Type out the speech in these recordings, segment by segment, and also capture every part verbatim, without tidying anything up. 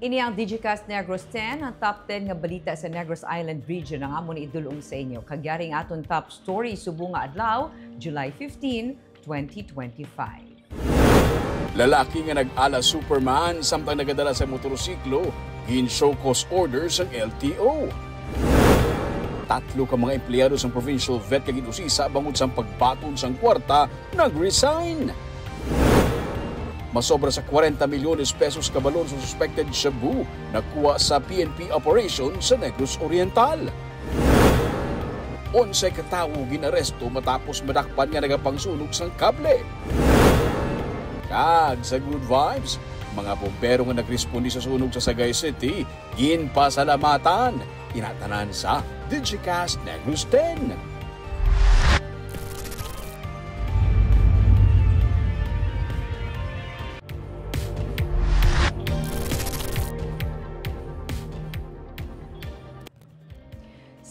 Ini ang Digicast Negros ten, ang top ten nga balita sa Negros Island Region ang amon idul-ong sa inyo. Kag yari ang aton top story subong nga adlaw, July fifteen, twenty twenty-five. Lalaki nga nag-ala Superman samtang nagadala sa motorsiklo, gin-show cause order sang L T O. Tatlo ka mga empleyado sang provincial vet nga gin-usisa bangod sang pagbaton sang kwarta nag-resign. Masobra sa kwarenta milyones pesos ka balor sa suspected shabu nakuha sa P N P operation sa Negros Oriental. Onse ka tawo gin-aresto matapos madakpan nga nagapangsunog sang kable. Kag sa Good Vibes, mga bombero nga nagresponde sa sunog sa Sagay City, ginpasalamatan. Ina tanan sa Digicast Negros ten.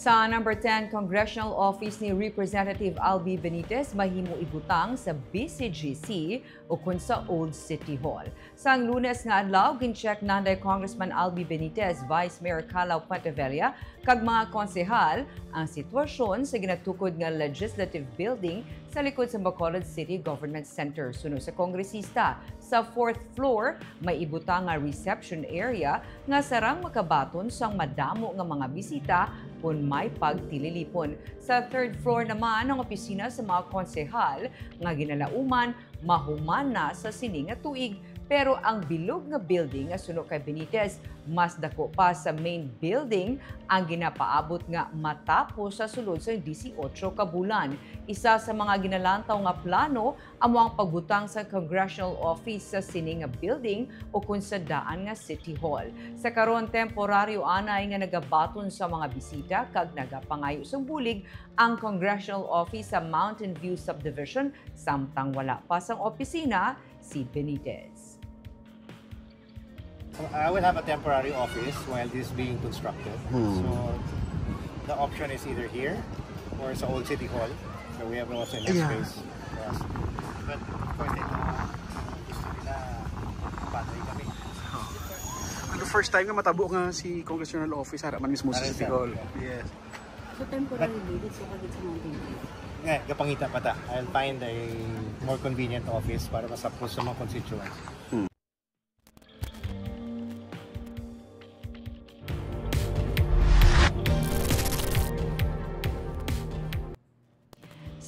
Sa number ten, congressional office ni Representative Albi Benitez mahimo ibutang sa B C G C ukon sa Old City Hall. Sang Lunes nga adlaw, gin-check nanday Congressman Albi Benitez, Vice Mayor Carlo Puentevilla, kag mga konsehal ang sitwasyon sa ginatukod nga Legislative Building sa likod sa Bacolod City Government Center. Suno sa kongresista, sa fourth floor may ibutang nga reception area nga sarang makabaton sang madamo nga mga bisita kon may pagtililipon. Sa third floor naman ang opisina sa mga konsehal nga ginalauman mahuman na sa sini nga tuig, pero ang bilog nga building nga suno kay Benitez mas dako pa sa main building ang ginapaabot nga matapos sa sulod sang disiotso ka bulan. Isa sa mga ginalantaw nga plano amo ang pagbutang sa congressional office sa sini nga building ukon sa daan nga City Hall. Sa karon, temporaryo anay nga nagabaton sa mga bisita kag nagapangayo sang bulig ang congressional office sa Mountain View Subdivision, samtang wala pa sang opisina si Benitez. I will have a temporary office while this is being constructed. Hmm. So, the option is either here or sa Old City Hall. So, we have also enough Yeah. space for us. But, of course, ito, gusto nila, patay kami. Ano, first time nga matabo nga si congressional office, ara man mismo sa City Hall. Yes. So, temporary leave, so kagit sa mga baby. Nga, gapangita pa ta. I'll find a more convenient office para masapos sa mga constituents.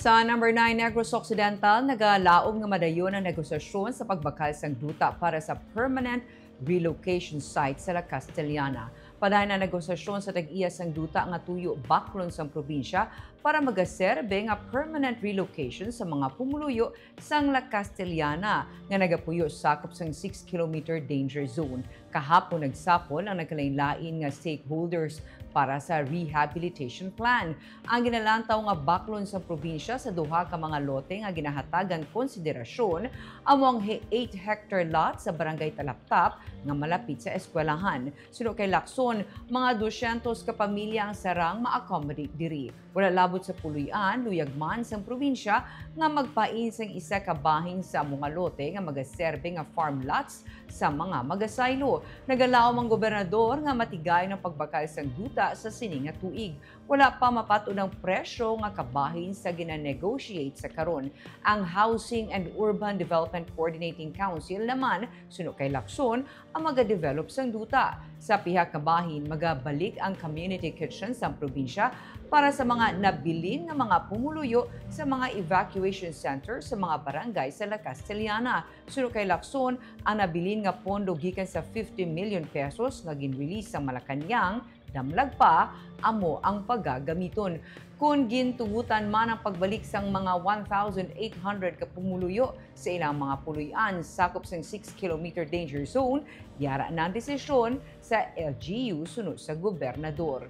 Sa number nine, Negros Occidental, nagalaom nga madayon ang negosasyon sa pagbakal sang duta para sa permanent relocation site sa La Castellana. Padayon ang negosasyon sa tag-iya sang duta nga tuyo baklon sang probinsya para magaserbe nga permanent relocation sa mga pumuluyo sang La Castellana nga nagapuyo sakop sang six kilometer danger zone. Kahapon nagsapol ang nagkalain-lain nga stakeholders para sa rehabilitation plan. Ang ginalantaw nga baklon sa probinsya sa duha ka mga lote nga ginahatagan konsiderasyon amo ang he-, eight hectare lot sa Barangay Talaptap nga malapit sa eskwelahan. Suno kay Lacson, mga dosyentos ka pamilya ang sarang ma-accommodate diri. Wala labot sa puloy-an, luyag man sang probinsya nga magpain sang isa ka bahin sa amo nga lote nga magaserbe nga farm lots sa mga magasaylo. Nagalaom ang gobernador nga matigayon ang pagbakal sang duta sa sini nga tuig. Wala pa mapat-od ang presyo nga kabahin sa gina-negotiate sa karon. Ang Housing and Urban Development Coordinating Council naman, suno kay Lacson, ang magadevelop sang duta. Sa pihak nga bahin, magabalik ang community kitchen sang probinsya para sa mga nabilin nga mga pumuluyo sa mga evacuation center sa mga barangay sa La Castellana. Suno kay Lacson, ang nabilin nga pondo gikan sa fifty million pesos nga gin-release sa Malacañang, damlag pa, amo ang pagagamiton. Kon gintugutan man ang pagbalik sang mga one thousand eight hundred ka pumuluyo sa ilang mga puloy-an sakop sang six kilometer danger zone, yara na ang desisyon sa L G U suno sa gobernador.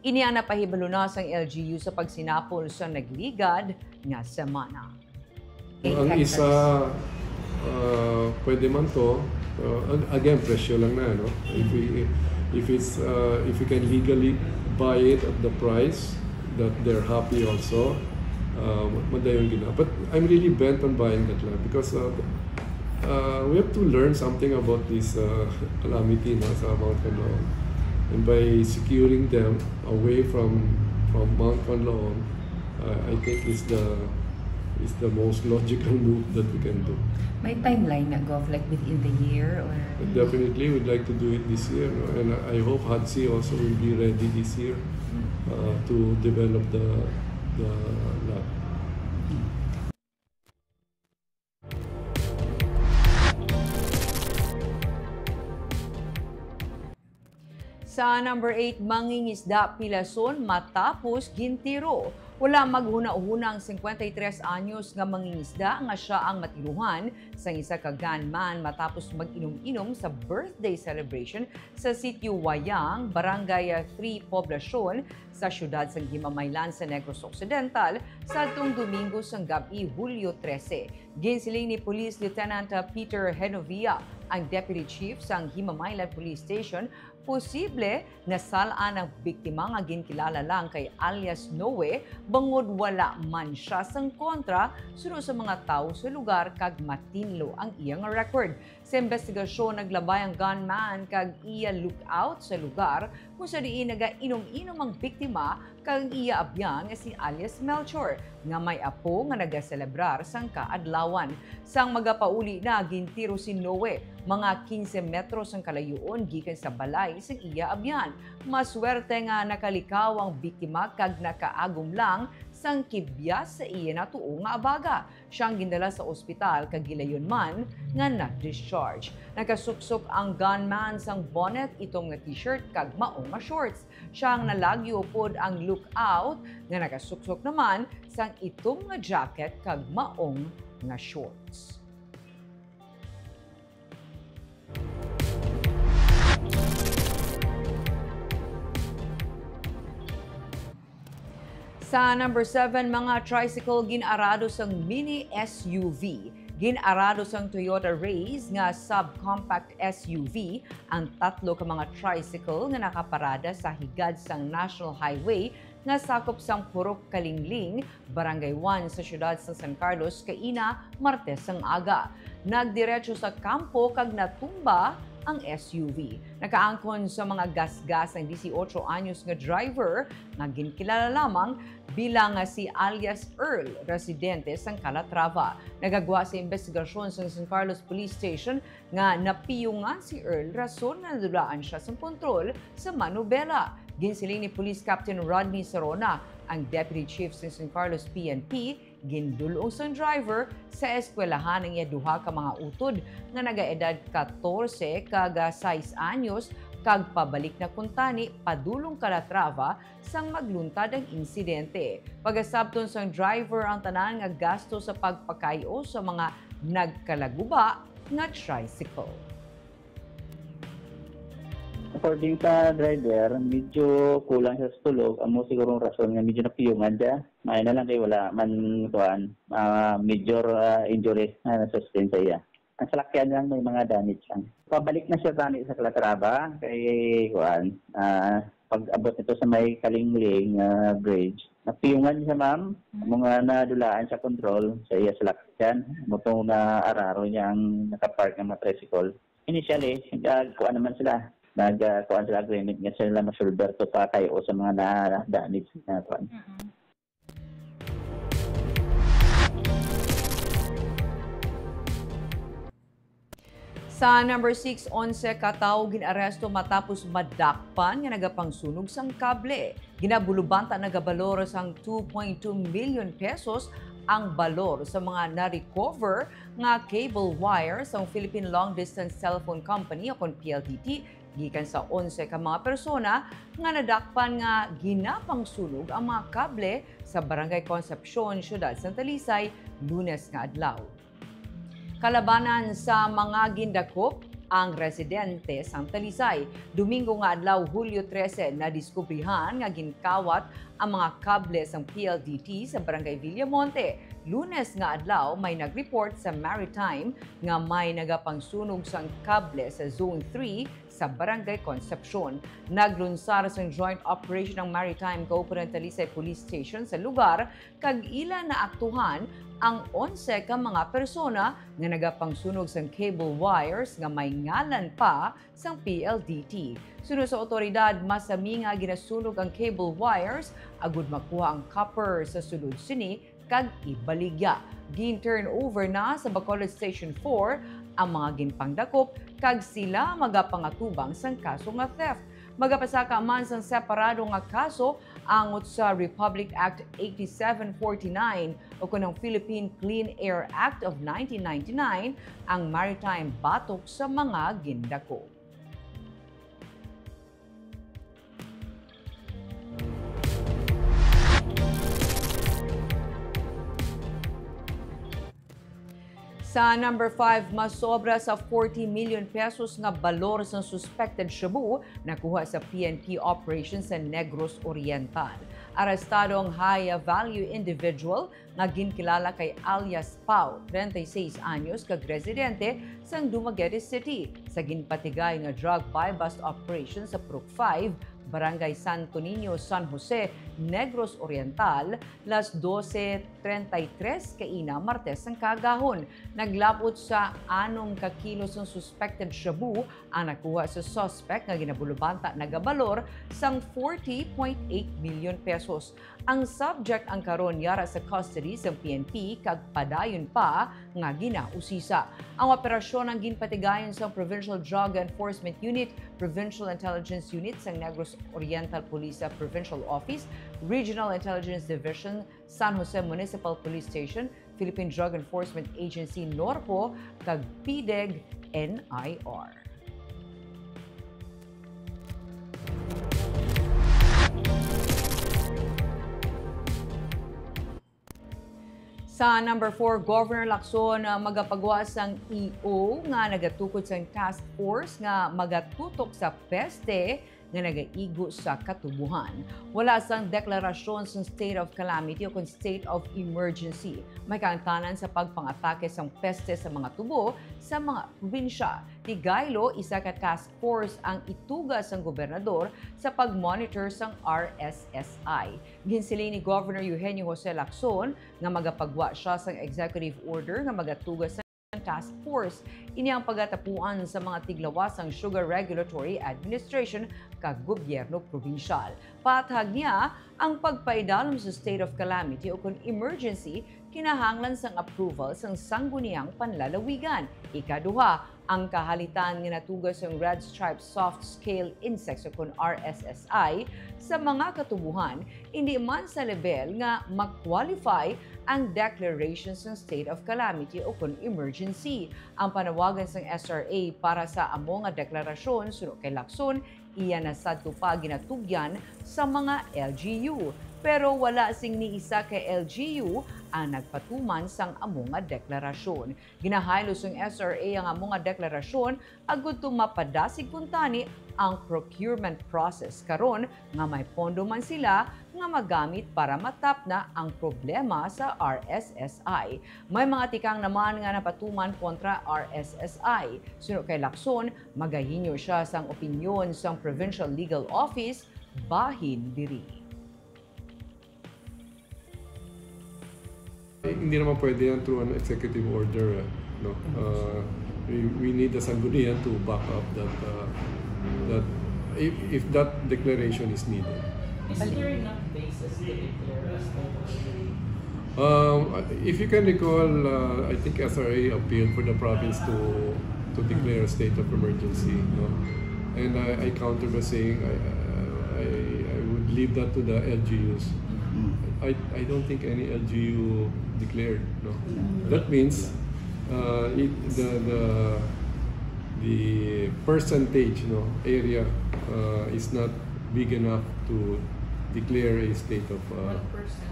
Ini ang napahibalunan sang L G U sa pagsinapol sa nagligad nga semana. Ang isa, uh, pwede man to, uh, ag- again, presyo lang na, no? If we, if it's, uh, if we can legally buy it at the price that they're happy also, uh, madayon gina. But I'm really bent on buying that land because, uh, Uh, we have to learn something about this uh, calamity na sa Mount Kanlaon. And by securing them away from from Mount Kanlaon, uh, I think is the is the most logical move that we can do. May timeline na, Gov, like within the year or? But definitely, we'd like to do it this year, no? And I hope HODC also will be ready this year uh, to develop the the lot. Sa number eight, mangingisda pilason matapos gintiro. Wala maghunahuna ang singkwenta y tres anyos nga mangingisda nga sia ang matiruhan sang isa ka gunman matapos mag-inom-inom sa birthday celebration sa sitio Wayang, Barangay three Poblacion, sa siyudad sang Himamaylan sa Negros Occidental, sa adtong Domingo sang gab-i, Hulyo trese. Ginsiling ni Police Lieutenant Peter Genovia, ang Deputy Chief sang Himamaylan Police Station, posible nasal-an ang biktima nga ginkilala lang kay alias Noe, bangod wala man sia sang kontra suno sa mga tawo sa lugar kag matinlo ang iya nga record. Sa imbestigasyon, naglabay ang gunman kag iya lookout sa lugar kung sa diin nagainom-inom ang biktima kag ang iya abyan nga si alias Melchor, nga may apo nga nagaselebrar sang kaadlawan. Sang magapauli na, gintiro si Noe, mga quince metros ang kalayuon gikan sa balay sang iya abyan. Maswerte nga nakalikaw ang biktima kag nakaagom lang sang kibyas sa iya natuo nga abaga. Siya ang gindala sa ospital kag gilayon man nga na-discharge. Nakasuksok ang gunman sang bonnet, itom nga t-shirt kag maong nga shorts. Siya ang nalagyo upod ang lookout nga nakasuksok naman sang itom nga jacket kag maong nga shorts. Sa number seven, mga tricycle gin-arado sang mini S U V. Gin-arado sang Toyota Rayze nga subcompact S U V ang tatlo ka mga tricycle nga nakaparada sa higad sang National Highway nga sakop sang Purok Kalingling, Barangay one sa siyudad sang San Carlos kaina Martes sang aga. Nagdiretso sa kampo kag natumba ang S U V. Nakaangkon sa mga gasgas ang disiotso anyos nga driver nga ginkilala lamang bilang nga si alias Earl, residente sang Calatrava. Nagagwa sa imbestigasyon sang San Carlos Police Station nga napiyungan si Earl rason nga nadulaan siya sang kontrol sa manubela. Ginsiling ni Police Captain Rodney Sarona, ang Deputy Chief sang San Carlos P N P, gindul-ong sang driver sa eskwelahan ang iya duha ka mga utod nga nagaedad katorse kag sais anyos kag pabalik na kuntani padulong Calatrava sang magluntad ang insidente. Pagasabton sang driver ang tanan nga gasto sa pagpakay-o sa mga nagkalaguba nga tricycle. According sa driver, medyo kulang siya sa tulog. Amo siguro ang rason nga medyo napiyungan siya. Maayo na lang kay wala man, kuan, ah, major, ah, injuries na na-sustain sa iya. Ang salakyan lang may mga damage lang. Pabalik na siya gani sa Calatrava kay, kuan, ah, pag-abot nito sa may Kalingling, ah, bridge. Napiyungan siya, ma'am. Amo nga nadulaan sa control sa iya salakyan. Amo tong naararo niya ang nakapark nga mga tricycle. Initially, nag-, kuan naman sila. Nag, ah, kuan sila agreement nga sila ma-shoulder to pa kay o sa mga na-damage na kuan. Sa number six, onse ka tawo gin-aresto matapos madakpan nga nagapangsunog sang kable. Ginabulubanta nagabalor sang two point two million pesos ang balor sa mga na-recover nga cable wire sang Philippine Long Distance Telephone Company, o kon P L D T, gikan sa onse ka mga persona nga nadakpan nga ginapangsunog ang mga kable sa Barangay Concepcion, Siyudad sang Talisay, Lunes nga adlaw. Kalabanan sa mga gindakop ang residente sang Talisay. Domingo nga adlaw, Hulyo trese, nadiskubrihan nga ginkawat ang mga kable sang P L D T sa Barangay Villamonte, Lunes nga adlaw, may nag-report sa Maritime nga may nagapangsunog sang kable sa Zone three sa Barangay Concepcion. Naglunsar sang joint operation ang Maritime kauban ang Talisay Police Station sa lugar, kag ila naaktuhan ang onse ka mga persona nga nagapangsunog sang cable wires nga may ngalan pa sang P L D T. Suno sa awtoridad, masami nga ginasunog ang cable wires agud makuha ang copper sa sulod sini kag ibaligya. Gin-turn over na sa Bacolod Station four ang mga ginpangdakop kag sila magapangatubang sang kaso nga theft. Magapasaka man sang separado nga kaso angot sa Republic Act eighty-seven forty-nine o kon ang Philippine Clean Air Act of nineteen ninety-nine ang Maritime batok sa mga gindakop. Sa number five, masobra sa forty million pesos nga balor sang suspected shabu nakuha sa P N P operation sa Negros Oriental. Arestado ang high-value individual nga ginkilala kay alias Pau, treinta y seis anyos, kag residente sang Dumaguete City, sa ginpatigay nga drug buy-bust operation sa Purok five, Barangay Santo Niño, San Jose, Negros Oriental, las doce treinta y tres kaina, Martes sang kaagahon. Naglapot sa anom ka kilos ang suspected shabu ang nakuha sa suspect nga ginabulubanta nagabalor sang forty point eight million pesos. Ang subject ang karon yara sa custody sang P N P kag padayon pa nga ginausisa. Ang operasyon ang ginpatigayon sang Provincial Drug Enforcement Unit, Provincial Intelligence Unit sang Negros Oriental Police Provincial Office, Regional Intelligence Division, San Jose Municipal Police Station, Philippine Drug Enforcement Agency, NORPO, kag PDEG, NIR. Sa number four, Governor Lacson, ah, magapagwa sang E O nga nagatukod sang task force nga magatutok sa peste nga nagaigo sa katubohan. Wala sang deklarasyon sang state of calamity o kon state of emergency. May kaangtanan sa pagpangatake sang peste sa mga tubo sa mga probinsya. Tigaylo, isa ka task force ang ituga sang gobernador sa pag-monitor sang R S S I. Ginsiling ni Governor Eugenio Jose Lacson nga magapagwa sia sang executive order nga magatuga sa task force. Ini ang pagatapuan sa mga tiglawas sang Sugar Regulatory Administration kag gobyerno probinsyal. Paathag niya, ang pagpaidalom sa state of calamity o kon emergency kinahanglan sang approval sang Sangguniang Panlalawigan. Ikaduha, ang kahalitan nga natuga sang Red Stripe Soft Scale Insects o kon R S S I sa mga katubohan, indi man sa lebel nga ma-qualify ang declaration sang state of calamity o kon emergency. Ang panawagan sang S R A para sa amo nga deklarasyon, suno kay Lacson, iya na sadto pa ginatugyan sa mga L G U. Pero wala sing ni isa ka L G U ang nagpatuman sang amo nga deklarasyon. Ginahaylo sang S R A ang amo nga deklarasyon agud to mapadasig kuntani ang procurement process karon nga may pondo man sila nga magamit para matapna ang problema sa R S S I. May mga tikang naman nga napatuman kontra R S S I. Suno kay Lacson, magahinyo sia sang opinyon sang Provincial Legal Office bahin diri. Eh, hindi naman pwede yan through an executive order, eh, no? Uh, we, we need the Sanggunian to back up that, uh, that if, if that declaration is needed. Is there enough basis to declare a state of emergency? Um, if you can recall, uh, I think S R A appealed for the province to, to declare a state of emergency, no? And I, I counter by saying I, I, I would leave that to the L G Us. I, I don't think any L G U declared, no? That means, uh, it, the, the, the percentage, no, area, uh, is not big enough to declare a state of, uh, one percent.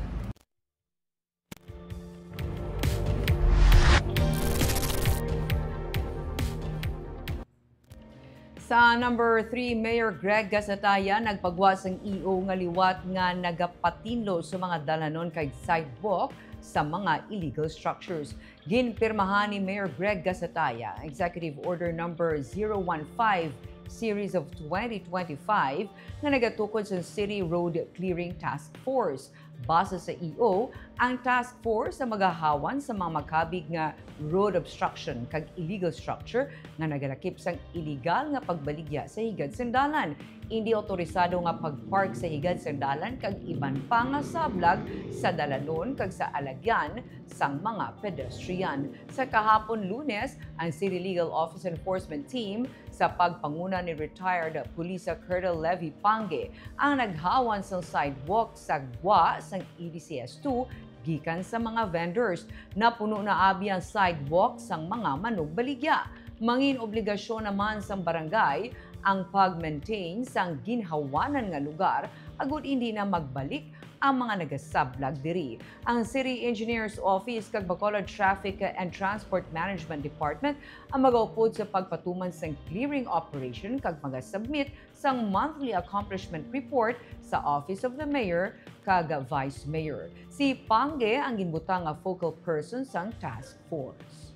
Sa number three, Mayor Greg Gasataya nagpagwa sang E O nga liwat nga nagapatinlo sa mga dalanon kag sidewalk sa mga illegal structures. Ginpirmahan ni Mayor Greg Gasataya ang Executive Order Number zero one five Series of twenty twenty-five nga nagatukod sa City Road Clearing Task Force. Base sa E O, ang task force ang magahawan sa mga makabig nga road obstruction kag illegal structure nga nagalakip sang iligal nga pagbaligya sa higad sang dalan, indi awtorisado nga pag-park sa higad sang dalan kag iban pa nga sablag sa dalanon kag sa alagyan sang mga pedestrian. Sa kahapon, Lunes, ang City Legal Office Enforcement Team sa pagpanguna ni retired Pulisa Colonel Levy Pange ang naghawan sang sidewalk sa gwa sang E D C S two gikan sa mga vendors. Napuno na abi ang sidewalk sang mga manugbaligya. Mangin obligasyon naman sang barangay ang pag-maintain sang ginhawanan nga lugar agud indi na magbalik ang mga nagasablag diri. Ang City Engineer's Office kag Bacolod Traffic and Transport Management Department ang magaupod sa pagpatuman sang clearing operation kag magasubmit sang monthly accomplishment report sa Office of the Mayor kag Vice Mayor. Si Pange ang ginbutang nga focal person sang task force.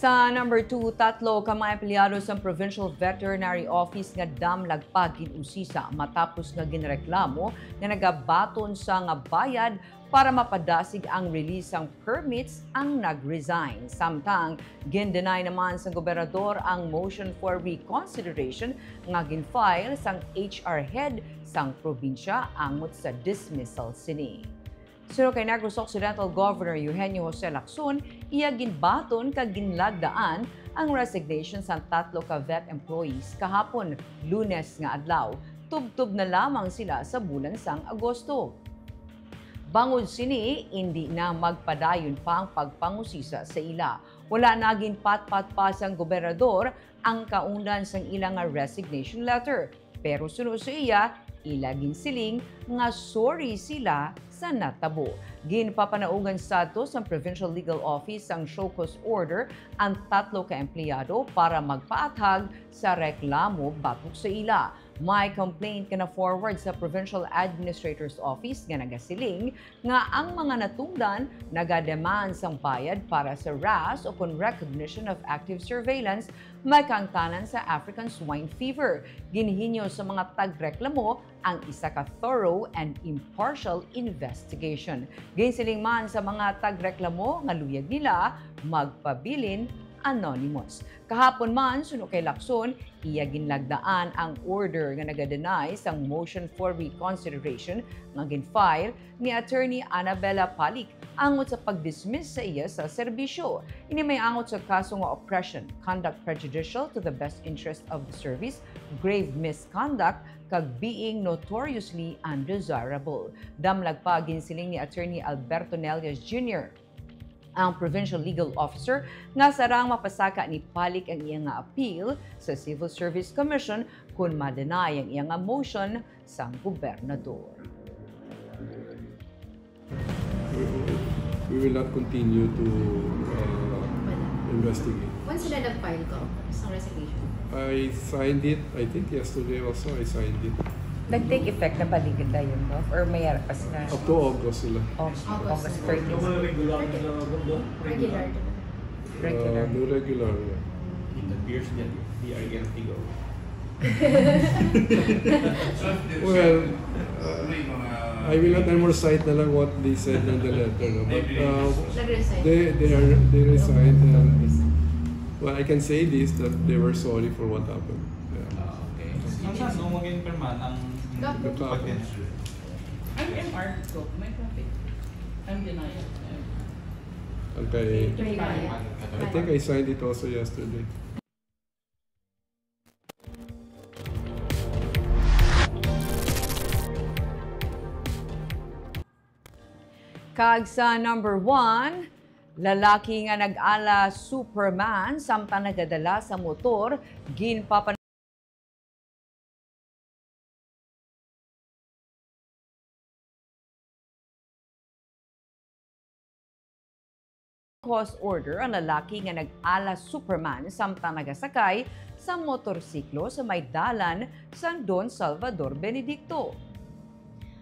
Sa number two, tatlo ka mga empleyado sa Provincial Veterinary Office nga damlag pa gin-usisa matapos nga ginreklamo nga nagabaton sa nga bayad para mapadasig ang release sang permits ang nag-resign. Samtang gin-deny naman sang gobernador ang motion for reconsideration nga gin-file sang H R head sang probinsya angot sa dismissal sini. Suno kay Negros Occidental Governor Eugenio Jose Lacson, iya ginbaton kag ginlagdaan ang resignation sang tatlo ka vet employees kahapon, Lunes nga adlaw. Tubtob na lamang sila sa bulan sang Agosto. Bangod sini, indi na magpadayon pa ang pagpangusisa sa ila. Wala na ginpatpat pa sang gobernador ang kaundan sang ila nga resignation letter. Pero suno sa iya, ila ginsiling nga sorry sila sa natabo. Ginpapanaugan sadto sang Provincial Legal Office sang show cause order ang tatlo ka empleyado para magpaathag sa reklamo batok sa ila. May complaint nga na-forward sa Provincial Administrator's Office nga nagasiling nga ang mga natungdan nagademand sang bayad para sa RAS o kon recognition of active surveillance, may kaangtanan sa African Swine Fever. Ginhinyo sa mga tagreklamo ang isa ka thorough and impartial investigation. Ginsiling man sa mga tagreklamo nga luyag nila magpabilin anonymous. Kahapon man, suno kay Lacson, iya ginlagdaan ang order nga naga-deny sang motion for reconsideration nga gin-file ni Attorney Annabella Palik angot sa pag-dismiss sa iya sa serbisyo. Ini may angot sa kaso nga oppression, conduct prejudicial to the best interest of the service, grave misconduct, kag being notoriously undesirable. Damlag pa, ginsiling ni Attorney Alberto Nelias Junior, ang Provincial Legal Officer, nga sarang mapasaka ni Palik ang iya nga appeal sa Civil Service Commission kon ma-deny ang iya nga motion sang gobernador. We, we will not continue to uh, investigate. Once sila nag-file ka sa resignation? I signed it, I think yesterday also I signed it. Nag-take effect na ba ligid na yun, no? Or may harap pa sila? Up to August sila. Oh, August thirty. Yung mga regular na doon? Regular. Uh, Regular. no regular, yeah. It appears that they are getting old. Well, uh, I will not anymore cite na lang what they said in the letter. No? But uh, Nag-resign. they, they, are, they resigned. And, well, I can say this, that they were sorry for what happened. Yeah. Ah, okay. Ang saan nung maging perman ang Gap. Gap. Pag-issue? Ang M R ko, may traffic. Ang denial. Okay. Kaya, I think I signed it also yesterday. Kag sa number one, lalaki nga nag-ala Superman samtang nagadala sa motor, ginpapan- Post order ang lalaki nga nag-ala Superman samtang nagasakay sa motorsiklo sa may dalan sang Don Salvador Benedicto.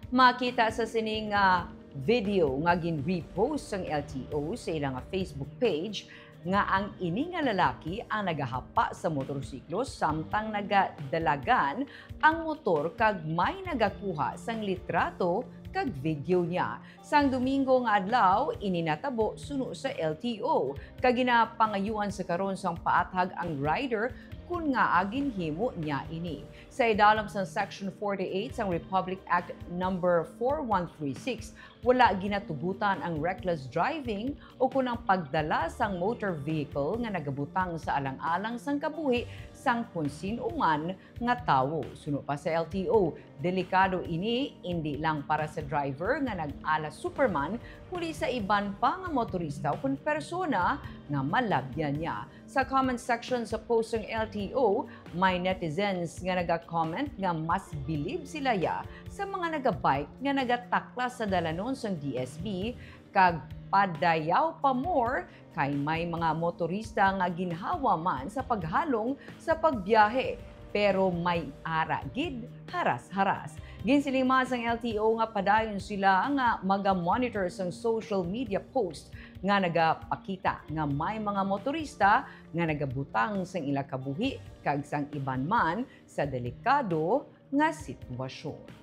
Makita sa sining, ah, video nga gin-repost sang L T O sa ila nga Facebook page nga ang ini nga lalaki ang nagahapa sa motorsiklo samtang nagadalagan ang motor kag may nagakuha sang litrato kag video niya. Sang Domingo nga adlaw, ini natabo suno sa L T O, kag ginapangayuan sa karon sang paathag ang rider kon ngaa ginhimo niya ini. Sa idalom sang Section forty-eight sang Republic Act Number four one three six, wala ginatugutan ang reckless driving o kon ang pagdala sang motor vehicle nga nagabutang sa alang-alang sang kabuhi sang kon sin-o man nga tawo. Suno pa sa L T O, delikado ini indi lang para sa driver nga nag-ala Superman, kundi sa iban pa nga motorista ukon persona nga malabyan niya. Sa comment section sa post sang L T O, may netizens nga naga-comment nga mas bilib sila ya sa mga nagabike nga nagataklas sa dalanon sang D S B, kag padayaw pa more kay may mga motorista nga ginhawa man sa paghalong sa pagbiyahe, pero may ara gid haras-haras. Ginsiling man sang L T O nga padayon sila nga maga-monitor sang social media post nga nagapakita nga may mga motorista nga nagabutang sang ila kabuhi kag sang iban man sa delikado nga sitwasyon.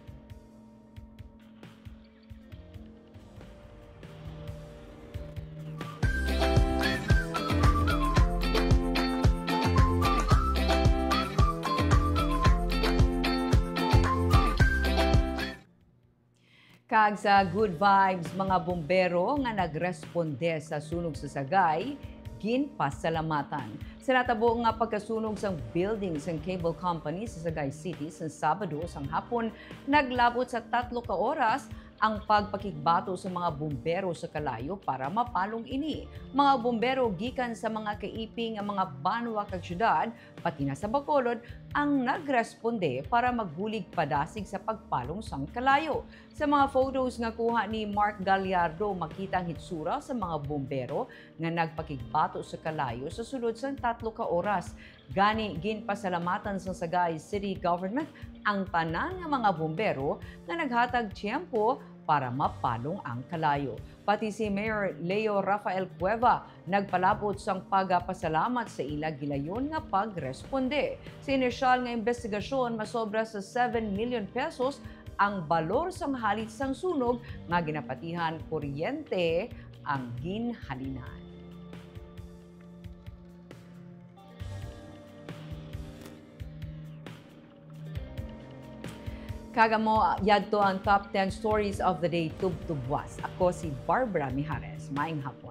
Kag sa good vibes, mga bombero nga nagresponde sa sunog sa Sagay, ginpasalamatan. Sa natabo nga pagkasunog sang building sang cable company sa Sagay City sa Sabado sang hapon, naglabot sa tatlo ka oras ang pagpakigbato sa mga bombero sa kalayo para mapalong ini. Mga bombero gikan sa mga kaiping nga mga banwa kag syudad, pati na sa Bacolod, ang nagresponde para magbulig padasig sa pagpalong sang kalayo. Sa mga photos nga kuha ni Mark Gallardo, makita ang hitsura sa mga bombero nga nagpakigbato sa kalayo sa sulod sang tatlo ka oras. Gani, ginpasalamatan sang Sagay City Government ang tanan nga mga bombero nga naghatag tiyempo para mapalong ang kalayo. Pati si Mayor Leo Rafael Cueva nagpalabot sang pagapasalamat sa ila gilayon nga pagresponde. Sa inisyal nga imbestigasyon, masobra sa seven million pesos ang balor sang halit sang sunog nga ginapatihan kuryente ang ginhalinan. Kag amo yadto ang top ten stories of the day, tubtob buwas. Ako si Barbara Mijares. Maayong hapon.